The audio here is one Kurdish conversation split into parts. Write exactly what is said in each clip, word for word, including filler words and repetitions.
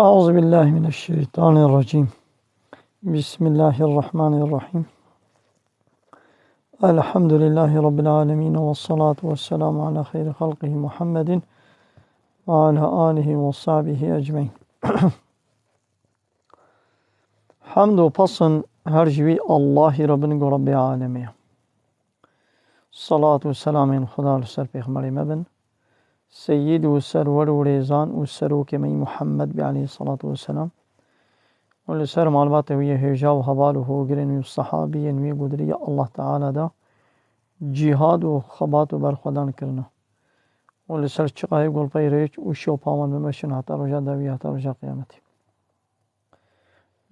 أعوذ بالله من الشيطان الرجيم. بسم الله الرحمن الرحيم. الحمد لله رب العالمين، والصلاة والسلام على خير خلقه محمد وعلى آله وصحبه أجمعين. Hemd û pesn her ji wî Allahî re bin ku Rebbê alemê ye. Salat û selamên Xuda li ser pêxemberê me bin, Seyyid û serwer û rêzan û serokê me yî Muhammed bî aleyhissalatu vesselam û li ser malbatê wî yê hêja û heval û hogirên wî û sehabiyên wî ku di rêya Allah Teala de cîhad û xebat û berxwedan kirine û li ser çiqayê ku li pey rêç û şopa wan bimeşin heta roja dawî, heta roja qiyametê.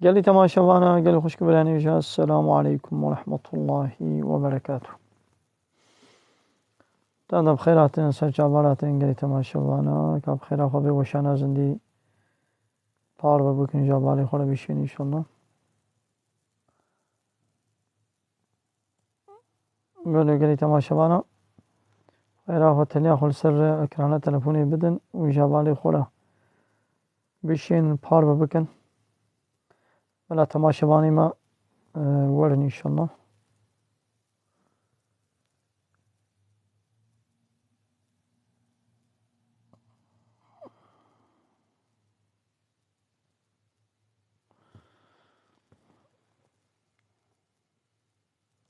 Gelî temaşevana, gelî xwişk û birayên hêja, Esselamu aleykum ve rahmetullahi ve berekatuh. Te de bi xêr hatin, ser çavan hatin, gelî temaşevana, ka bi xêra xwe bê, weşana zindî parve bikin, ji hevalê xwe re bişên înşallah. Belê gelî temaşevana, xêra xwe teliya xwe li ser ekrana telefonê bidin û ji hevalê xwe re bişên parve bikin. Bila temaşevanê me, e, werin înşallah.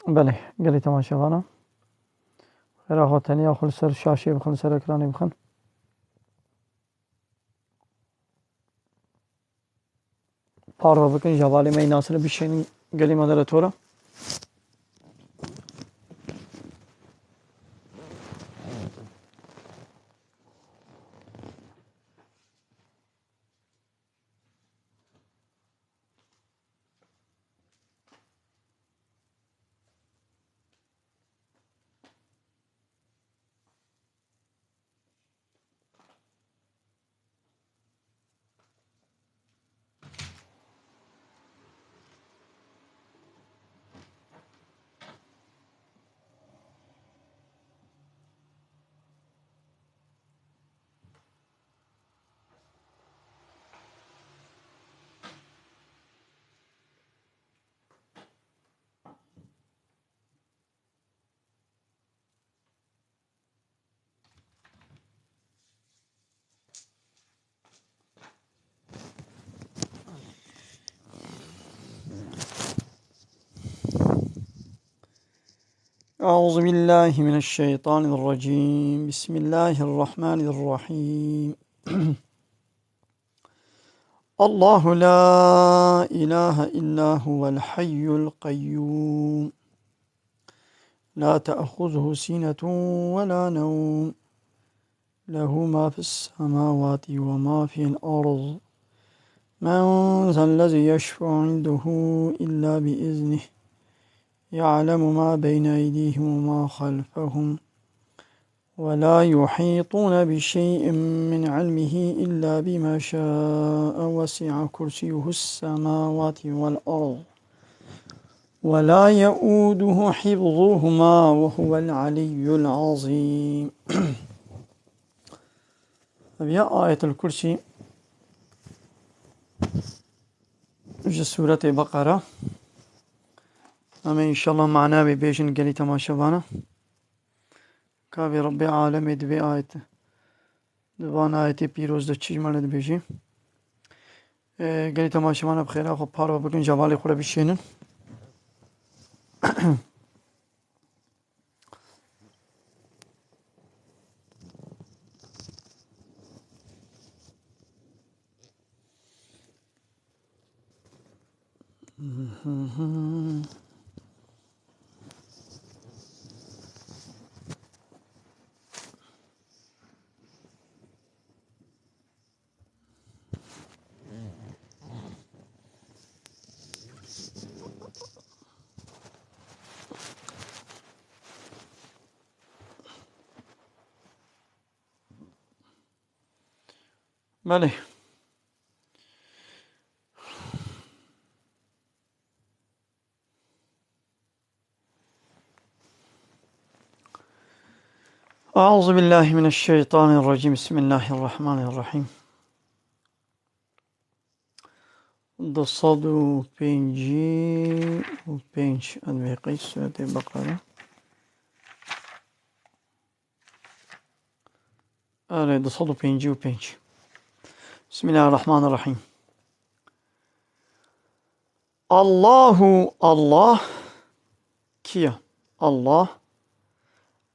Belê, gelî temaşevana. Xêra xwe teniya xwe li ser şaşê bixin, li ser ekranê bixin. Parve bikin, ji hevalê me yî Nasirê bişênin gelî moderatora. أعوذ بالله من الشيطان الرجيم. بسم الله الرحمن الرحيم. الله لا إله إلا هو الحي القيوم. لا تأخذه سنة ولا نوم. له ما في السماوات وما في الأرض. من ذا الذي يشفع عنده إلا بإذنه. يعلم ما بين أيديهم وما خلفهم. ولا يحيطون بشيء من علمه إلا بما شاء وسع كرسيه السماوات والأرض ولا يؤوده حفظهما وهو العلي العظيم. Ev ya Ayetul Kursî ji Sûretê Beqera. Em ê înşallah mana wê bêjin gelî temaşevana. Ka vê Rebbê alemê di vê ayet, di van ayetê pîroz de çi ji me re dibêjî? Ê, gelî temaşevana bi xêra xwe parve bikin, ji hevalê xwe re bişênin. Belê. أعوذ بالله من الشيطان الرجيم. بسم الله الرحمن الرحيم. Du sed û pêncî û pênc, em vê qey Sûretê Beqere. Erê, du sed û pêncî û pênc. Bismillahirrahmanirrahîm. Allahu Allah kî ye? Allah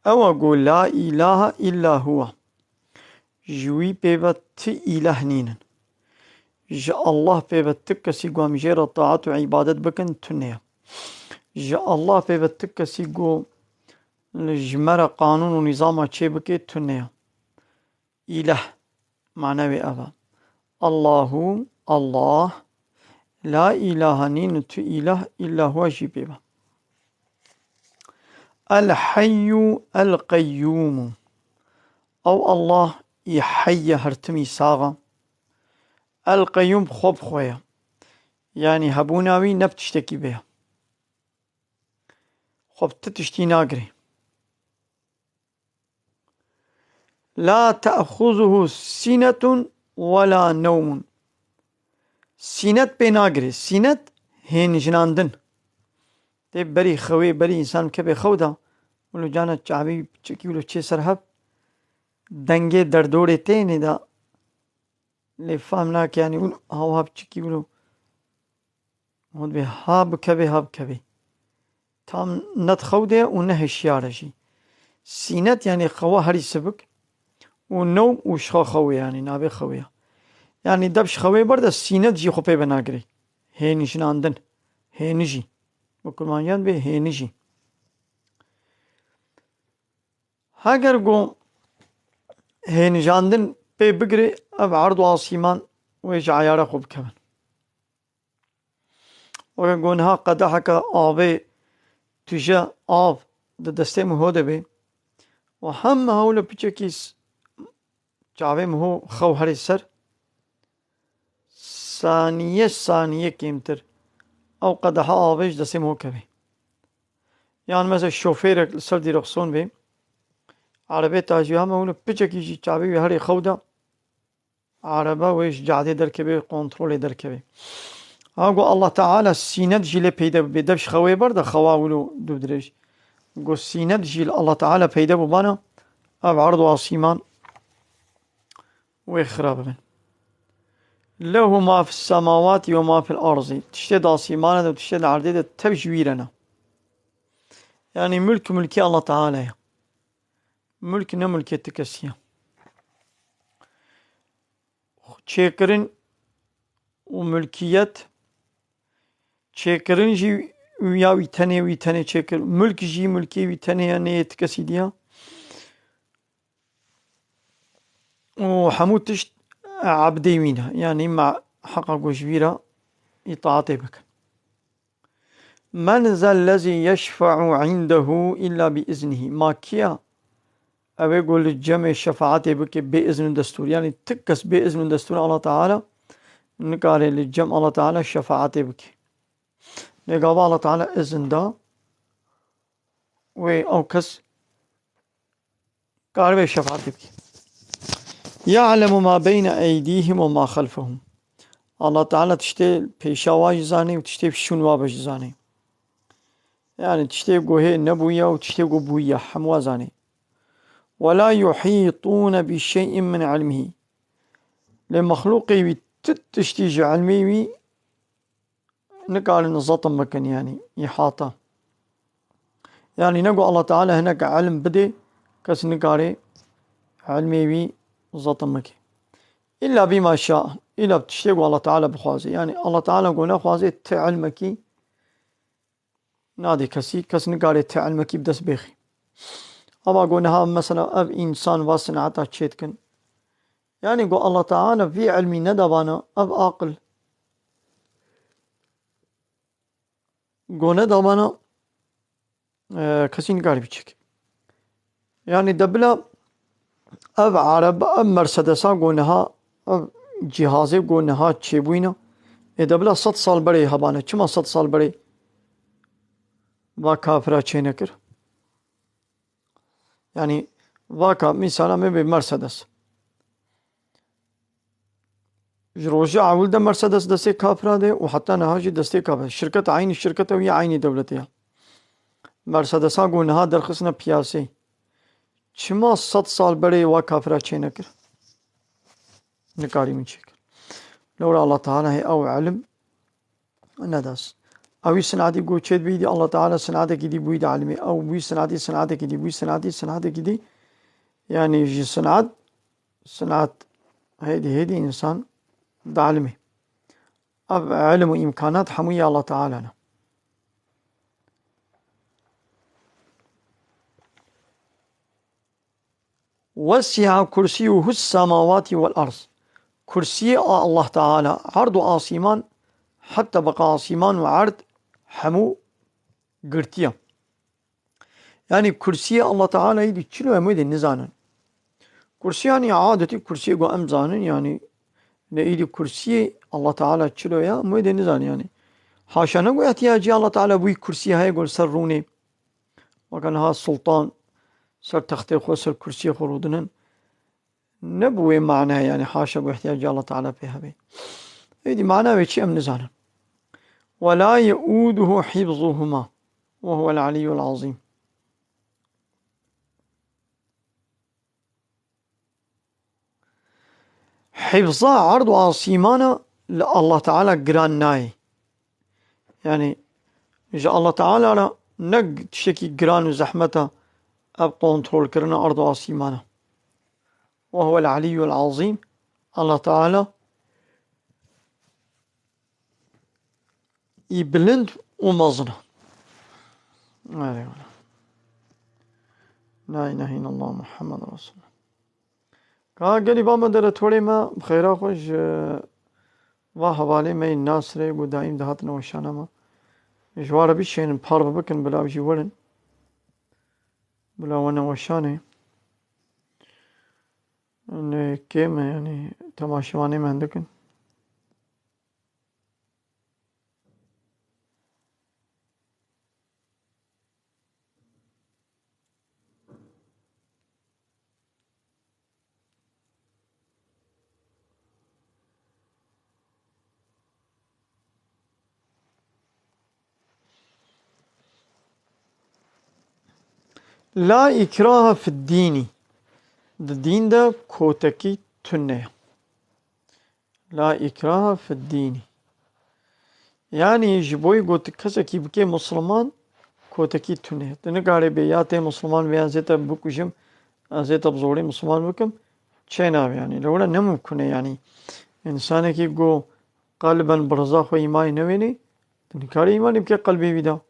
ew e ku la îlahe îlla huwe. Ji wî pê ve ti îleh nînin. Ji Allah pê ve ti kesî ku em jê re taet û îbadet bikin tune ye. Ji Allah pê ve ti kesî ku li ji me re qanûn û nîzama çêbike tune ye. Îleh, mane wê ev e. Allahu, Allah, la îlahe nîn tu îleh îlla huwe jî pê ve. El Heyyu El Qeyyûmu. Ew Allah î heyy e, her timî sax e. El Qeyyûm xwe bi xwe ye. Yanî hebûna wî ne bi tiştekî bê ye. Xwe bi ti tiştî nagirê. La te'xuzuhu sinetun ve la newmun. Sînet pê nagirê. Sînet hênijinandin. Tê berî xewê, berî însan keve xew de, wilo cana çavî piçekî wilo çê ser hev, dengê derdorê tênê de lê fam nake, yanî wilo hawa piçekî wilo hûn dibê ha bikevê, ha bikevê. Tam ne di xew de ye û ne hişyar e jî. Sînet, yanî xewa herî sivik û newm û ji xwe xew e, yanî navê xew e. Yanî def ji xewê berde sînet jî xwe pê ve nagirê. Hênijinandin. Hênijî. Bi kurmanciyan bê hênijî. Heger ku hênijandin pê bigirê, ev erd û asîman wê ji eyara xwe bikevin. Weke ku niha qedeheke avê tije, av di destê min ho de bê û heme hewle piçekî s-, çavê min ho xew herê ser, saniye saniye kêmtir ew qedeha avê ji destê min ho kevê. Yan mesela şofêrek li ser dîrokson bê, erebê tajî heme hewle piçekî jî çavê wî herê xew de, Araba wê ji cadê derkeve, kontrolê derkeve. Ha ku Allah Teala sînet jî lê peyde bibe, dev ji xewê ber de xewa wilo dû dirêj. Ku sînet jî li Allah Teala peyde bû bana, ev erd û asîman wê xira bibin. Lehu ma fis semawati ve ma fil arzî. Tiştê di asîmana de û tiştê di erdê de tev ji wî re ne. Yanî mulk mulkê Allah Teala ye. Mulk ne mulkê ti kesî ye. Çêkirin û mulkiyet, çêkirin jî ya wî tenê, wî tenê çêkir. Mulk jî mulkê wî tenê ye, neyê ti kesî diya. Û hemû tişt ebdê wî ne. Yanî me heqa ku ji vî re îtaatê bikin. Men zellezî yeşfe'u indehu illa bi iznihî. Ma kiya ew ê ku li cemê şefaetê bike bê izn û destûr? Yanî ti kes bê izn û destûr Allah Teala nikare li cem Allah Teala şefaetê bike. Lê gava Allah Teala izin da, wê ew kes karibe şefaetê bike. Ya'lemu ma beyne eydîhim ve ma xelfehum. Allah Teala tiştê pêşa wa jî zanê û tiştê şûn wa be jî zanê. Yani tiştê ku hê nebûye û tiştê ku bûye, hemû wa zanê. Ve la yuhîtûne bi şey'in min ilmihî. Lê mexlûqê wî ti tiştî ji ilmê wî nikarin zetim bikin, yani îhata. Yani ne ku Allah Teala hinek ilm bidê, kes nikare ilmê wî zetim bike. Îlla bîma şa, îlla bi tiştê ku Allah Teala bixwaze. Yani Allah Teala ku nexwaze ti ilmekî nadê kesî, kes nikare ti ilmekî bi dest bêxî. Ama ku niha mesela ev însan va sineta çê dikin. Yani ku Allah Teala vî ilmî nedabana, ev aqil ku nedabana, e, kesî nikare biçik. Yani de bila ev araba, ev Mercedesa ku niha, ev cihazê ku niha çêbûyîne, ê de bila sed sal berê hebane. Çima sed sal berê va kafira çênekir? Yani vaka mîsala me bê Mercedes. Ji rojê ewil de Mercedes destê kafira de û heta niha jî destê kafira. Şirket eynî şirket e û yê eynî dewletê ye. Mercedesa ku niha derxistine piyasê, çima sed sal berê wa kafira çê nekir? Nikarî min çêkir. Lewra Allah Teala hê ew ilim nedas. Ew wî sinadî ku çê dibî dî, Allah Teala sinadekî dî bûyî de ilimê. Ew wî sinadî, sinadekî dî, wî sinadî, sinadekî dî. Yani ji sinad, sinad hêdî hêdî insan da ilimê. Ev ilim û imkanat hemû ya Allah Teala ne. Wesi'a kursiyuhu semawati vel arz. Kursiyê a Allah Teala erd û asîman, heta beqa asîman û erd hemû girtiye. Yani kursiyê Allah Teala îdî çilo em wê dê nizanin. Kursî yani adetî kursiyê ku em zanin yani ne îdî kursiyê Allah Teala çilo ya em wê dê nizanin yani. Haşa ne ku ihtiyacî Allah Teala bûyî kursiyê heye ku li ser rûnê. Weke niha sultan ser textê xwe, ser kursiyê xwe rûdinin. Ne bi wê manayê, yani haşa ku ihtiyacê Allah Teala pê hebe. Êdî mana wê çi em nizanin. "Ve la yeûduhu hifzuhuma ve huvel aliyyul azîm." Hifza erd û asîmana li Allah Teala giran nayê. Yani ji Allah Teala re ne tiştekî giran û zehmet e ev kontrolkirina erd û asîmana. Ve huvel aliyyul azîm. Allah Teala î bilind û mezin e. Erê wele. La ilahe illallah Muhammed Resulullah. Ka gelî ba me dere torê me bi xeyra xwe ji va hevalê me yên Nasirê ku daîm dihatin weşana me. Ji wa re bişênin, par bikin, bila ew jî werin. Bila wene weşanê. Nê kêm e, yani temaşevanê me hindik in. La ikraha fid dînî. Di dîn de kotekî tune ye. La ikraha fid dînî. Yani ji bo ku tu kesekî bike Musliman, kotekî tune. Tu nikarê bê ya tê Musliman bê, ez ê te bikujim, ez ê te bi zorê Musliman bikim, çê nabe yani. Lewra ne mimkun e yani. Însanekî ku qelben bi riza xwe îmanê newênê, tu nikarî îmanê bike qelbê wî de.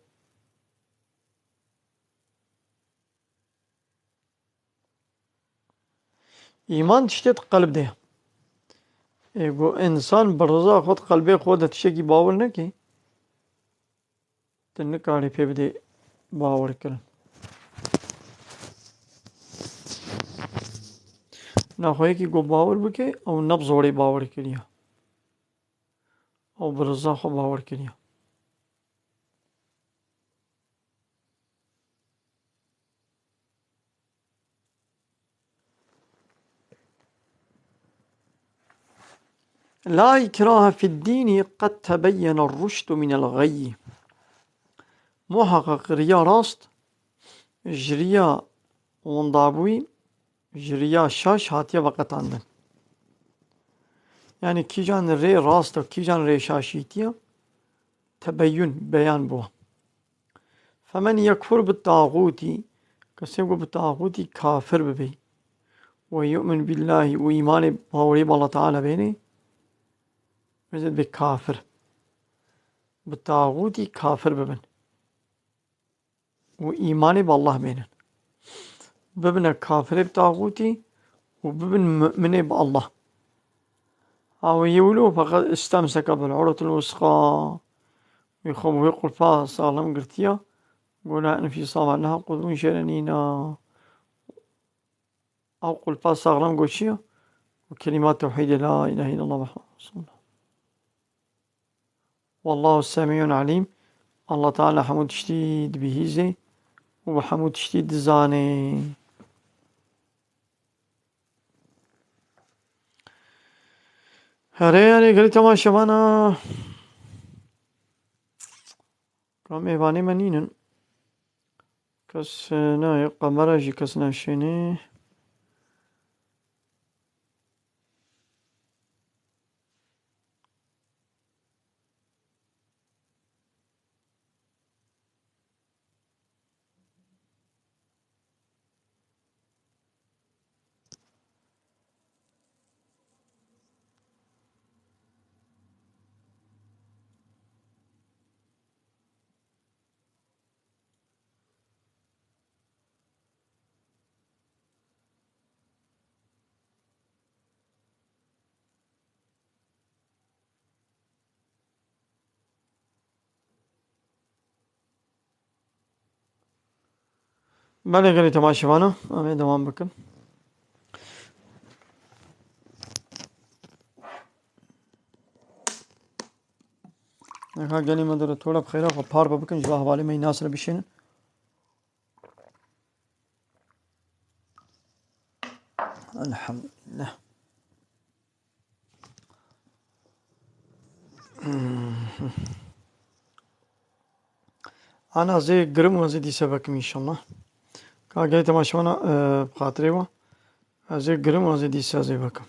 Îman tiştê di qelb de ye. Ê, ku însan bi riza xwe di qelbê xwe de tiştekî bawer neke, tu nikarî pê bidê bawer kirin. Naxwe yekî ku bawer bike, ew ne bi zorê bawer kiriye. Ew bi riza xwe bawer kiriye. La ikrahe fid dînî qed tebeyyene ruşdu minel gayy. Muhaqqeq riya rast ji riya windabûyî, ji riya şaş hatiye veqetandin. Yani kîjan rê rast e, kîjan rê şaşîtiye, tebeyyun, beyan bû. Femen yekfur bi tağûtî, kesê ku bi tağûtî kafir bibe, ve yu'min billahî û îmanê bawerî bi Allah Teala bêne, mêze be kafir. Bi tağûtî kafir bibin. Û îmanê bi Allah bênin. Bibine kafirê bi tağûtî û bibin mu'minê bi Allah. Awe yewlo feqet istemseke bil urwetil wusqa. Wî xwe bi wê qulpa saxlem girtiya. Gola enfîsama niha qutbûn jê re nîna. Ew qulpa saxlem goşiya. Û kelîma tewhîdê la ilahe illallah Muhammed Resulullah. Wallahu semîun alîm. Allah Teala hemû tiştî dibihîzê û bi hemû tiştî dizanê. Erê, erê, gelî temaşevana. Ka mêvanê me nînin. Kes, e, nayê, kamera jî kes neşênê. Belê gelî temaşevana, em ê dewam bikin. Neka gelî me dere tola bi xêra xwe par bikin, ji bo hevalê me yî nasire bişênin. Elhamdülillah. Ana zê girim wan zê dîse vekim înşallah. Ka gelê temaşevana, e, bi xatirê we. Ez ê girim wan zê dîse ez ê vekim.